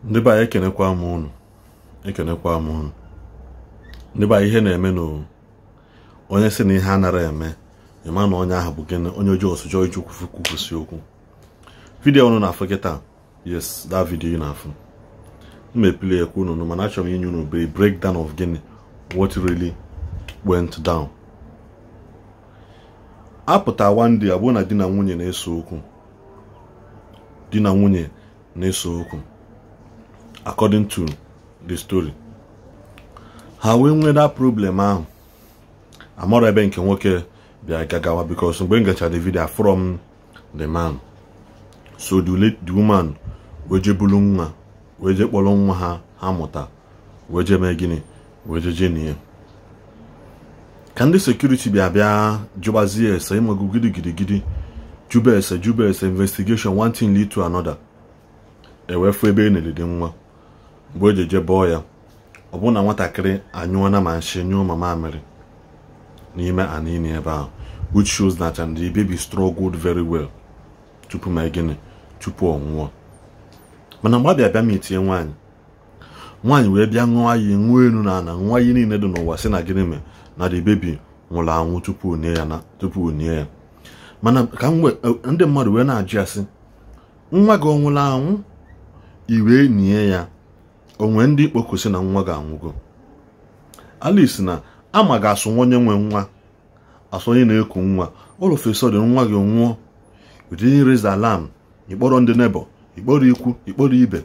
Ndị be anyị, ekenekwa m unu, ekenekwa m unu. Ndị be anyị, ihe na-eme na onye sị na ihe anara eme, ịma na onye ahụ bụ gịnị? Onye ojii ọsụjọ iji kwukwusi okwu. Video unu na-afụ kịta, yes, that video ị na-afụ, m epili ekwu unu, mana achọrọ m inye unu a breakdown of gịnị, what really went down. Apụta one day, abụọ na di na nwunye na-ese okwu, di na nwunye na-ese okwu. According to the story, ha wee nwee that problem ahụ. Amara ebe nke nwoke bịa gagawa, because mgbe m gachara the video from the man, so the woman wee je bulu nwa, wee je kpọrọ nwa ha ha mụta, wee je mee gịnị? Wee je je nie. Ka ndị security bịa bịa jụbazie ese, ịmago, gidi gidi gidi, jụba ese, jụba ese, investigation, one thing lead to another, ewefu ebe e nelide nwa. Mgbe o ji eje bọọ ya, ọ bụrụ na nwatakịrị anyụọna ma nshi nyụọ ma mamịrị n'ime anini ebe ahụ, which shows that and the baby struggled very well tupu ma gịnị, tupu ọ nwụọ. Mana mgbe a bịa bịa ma itinye nwaanyị, nwaanyị wee bịa ṅụọ iyi, ṅụọ elu na ana, ṅụọ iyi niile dị n'ụwa, sị na gịnị mee na the baby nwụrụ anwụ tupu nie ya, na tupu nie ya. Mana ka ndị mmadụ wee na-ajụ ya sị, nwa gị ọ nwụrụ anwụ i wee nie ya? Onwe ndị kpokwesị na nwa gị anwụgo. Alice na ama ga-asụ onye nwe nwa, asụ onye na-eku nwa. All of a sudden nwa gị nwụọ, you didn't raise alarm. Ịkpọrọ ndị neighbor, ịkpọrọ ikwu, ịkpọrọ ibe,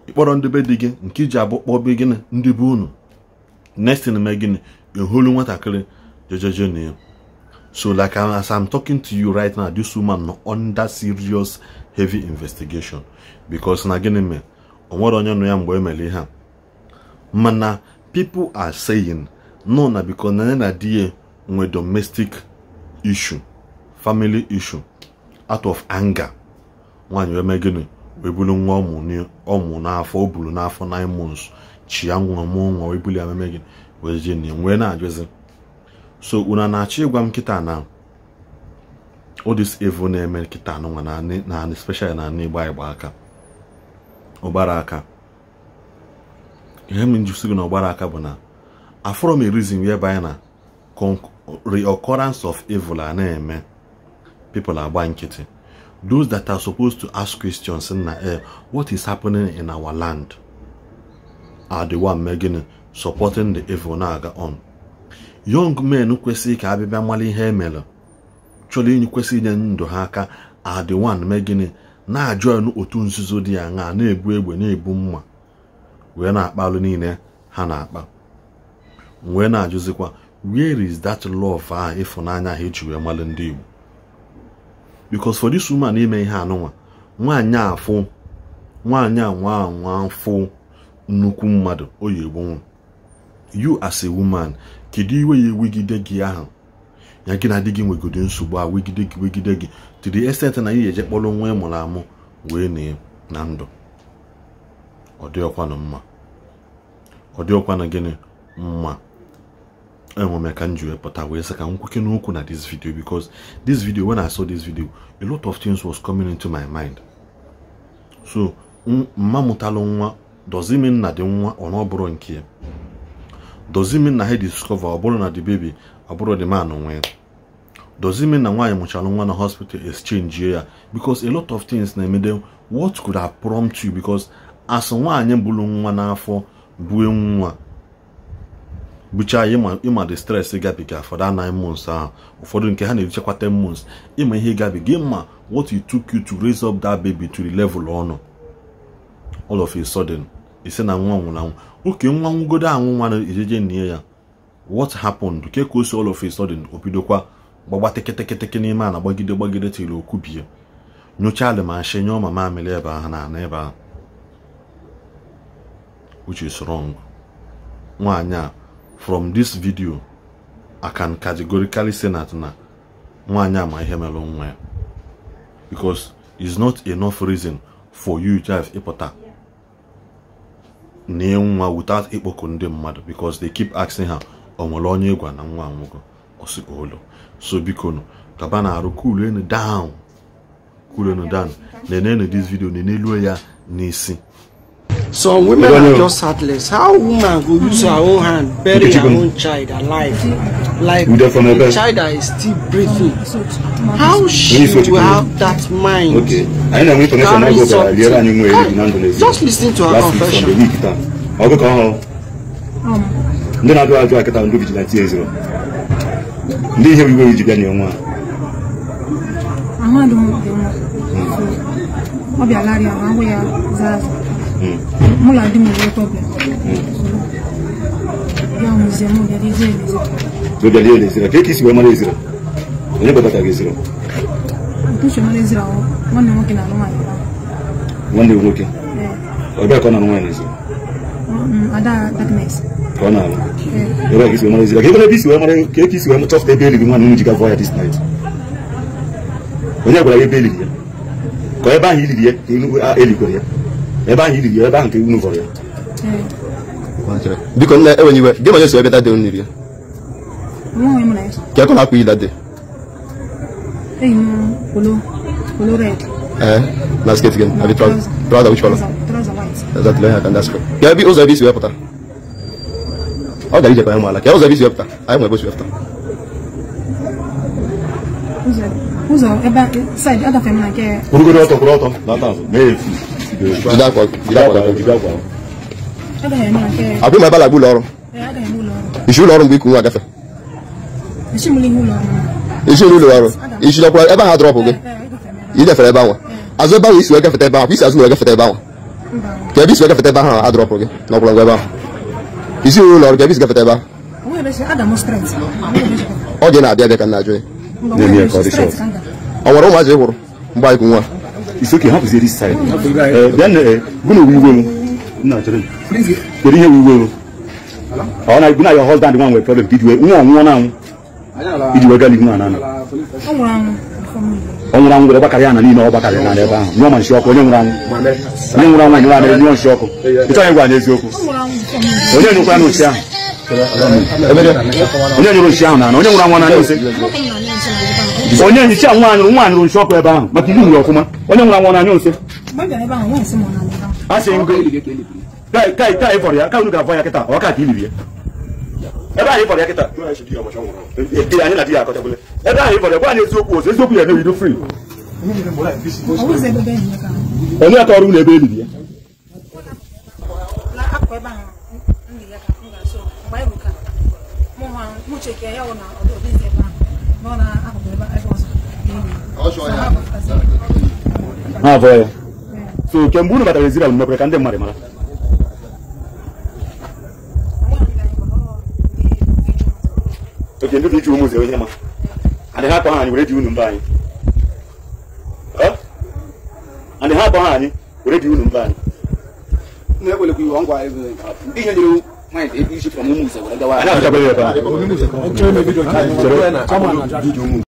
ịkpọrọ ndị be di gị nke iji abụ kpọbe gịnị, ndị be unu. Next thing, mee gịnị? Eholu nwatakịrị jejeje na ya. So like as I'm talking to you right now, this woman nọ under serious heavy investigation, because na gịnị mee? O nwere onye nọ ya mgbe e mere ihe a. Mana people are saying no, na because na ya na di ya nwe domestic issue, family issue. Out of anger, nwaanyị wee mee gịnị? Wee bulu nwa ọmụ n'afọ, o buru n'afọ 9 months, chia nwa, mụọ nwa, wee bulu ya, mee gịnị? Wee jee nie. Wee na-ajụzi, so unu na-achọ ịgwa m kịta na all this evil na-eme kịta anụnwa na especially na ana Igbo, ịgba aka ọgbara aka, ihe m ji sị gị na ọgbara aka bụ na afọrọ m a reason whereby na reoccurrence of evil a na-eme, people agba nkịtị. Those that are supposed to ask questions na what is happening in our land are the one making, supporting the evil na-aga on. Young men kwesịrị ka abịbịa mara ihe emere, chọrọ inye, kwesịrị inye ndụ ha aka, are the one mee gịnị? Na-ajoin otu nzuzo dị aṅaa, na-ebu egbe, na-ebu mma, wee na-akpa alụ niile ha na-akpa. Wee na-ajụzikwa, where is that love ahụ, ịfụnanya ha eji wee mara ndị Igbo? Because for this woman ime ihe anụnwa, nwaanyị afụ, nwaanyị a nwa nwa afụ nnukwu mmadụ o yi egbunwu. You as a woman, kedu iwe ya ewegide gị ahụ ya gị na di gị nwegodo nsogbu a, wegide gị, wegide gị to the extent na ị eje kpọrọ nwa ị mụrụ amụ wee nee na ndụ? Ọ dịọkwanụ mma, ọ dịọkwanụ gịnị mma. Enwe m ka m ji wee pụta wee sị ka m kwuke n'okwu na this video, because this video, when I saw this video, a lot of things was coming into my mind. So mma mụtalụ nwa, does it mean na dị nwa ọ na ọ bụrụ nke ya? Does it mean na ha discover ọ bụrụ na the baby ọ bụrụ the man nwe? Does it mean na nwaanyị mụchara nwa na hospital exchange ya? Because a lot of things na-emede. What could have prompt you? Because as nwaanyị bụrụ nwa n'afọ, bue nwa bucha, ịma the stress gabiga for that 9 months ahụ, ụfọdụ nke ha na-erichakwa 10 months, ịma ihe gabiga, ịma what it took you to raise up that baby to the level ọ nọ. All of a sudden, isi na nwa nwụrụ anwụ. Oke nwa nwụgodo anwụ, nwa ejeje nie ya, what happened? Ke ka o si all of a sudden o bidokwa gbagba teketeke n'ime a na gbagide gbagide tiri okwubie, nyochaa alị ma nshi nyụọ ma mamịrị ebe ahụ na ana ebe ahụ, which is wrong. Nwaanyị a, from this video, I can categorically say that na nwaanyị a ma ihe mere nwa ya, because it's not enough reason for you to have ịpụta nie nwa without ịkpọku ndị mmadụ, because they keep asking her, o nwere onye ịgwa na nwa anwụgo? Ọsị olo. So biko nụ, kaba na arụ, cool enu down, cool enu down, nenenu this video, neneluo ya n'isi. Some women are just heartless. How woman go use her own hand bury her own child alive, like the child that is still breathing? How she will have that mind? Okay. Carry something. Just listen to her confession. Biko nne enwenye iwe gị onye so ebe that day unu ya ka ekọ na-akwa that day polo red na skate again have you trouser which color? Trouser white. Exactly I can ask. Ka ebe ụzọ ebe isi wepụta ọ gara ije ka anyị mala ka ụzọ ebe isi wepụta anyị nwe ebe isi wepụta ụzọ ebe side agafe m na nke kwụrụgoro ọtọ kwụrụ ọtọ lata azụ mee efu jide akwa jide akwa abụ m ebe ala ụlọ ọrụ isi ụlọ ọrụ mgbe iku nwa agafe isi ụlọ ọrụ isi ọkwa ebe ahụ drọpụ gị idefere ebe ahụ azụ ebe ahụ isi wee gafete ebe ahụ isi azụ wee gafete ebe ahụ ka ebe isi wee gafete ebe ahụ adrọpụ gị n'ọkwụrụ ngwa ebe ahụ isi ụlọ ọrụ ka ebe isi gafete ebe ahụ ọ dị na-abịa abịa ka m na-ajụ ya ọ nwere ụmụazị hụrụ mgbe anyị kụ nwa. It's okay, hapụzie this side. Gụna owu iwe kedu ihe iwe ọ na gụna your husband nwa nwere problem ka iji wee nwa ọnwụọ na anwụ iji wee gaa n'ihu na ana ọ nwụrụ anwụ were gbakarị ana niile ọ gbakarị na ebe ahụ nyụọ ma nshi ọkụ onye nwụrụ anwụ onye nwụrụ anwụ anyụrụ anụ nyụọ nshi ọkụ ịchọghị ịgwa anyị eziokwu onye nyụkwara na nshi ahụ onye nyụrụ nshi ahụ na ana onye nwụrụ anwụ na anya ose onye nshi ahụ nwa anyụrụ nshi ọkụ ebe ahụ maka ilu nwere ọfụma onye nwụrụ anwụ na anya ose a sị ngo ka ị fọrọ ya ka unu ga-afọ ya kịta ọ ka ka iliri ya ebe ahụ ị fọrọ ya kịta anyị na di ya akọchakwule ebe ahụ ị fọrọ ya gwa anyị eziokwu ozu eziokwu ya emewido free onye aka ọrụ ụlọ ebe eliri ya ha afọ ya so kemgbe unu batara ezira unu mekwere ka ndị mmadụ mara oke ndị dị ụmụ ụzọ ihe ma adị ha akpọ ha anyị were dị unu mba anyị adị ha akpọ ha anyị were dị unu mba anyị anyị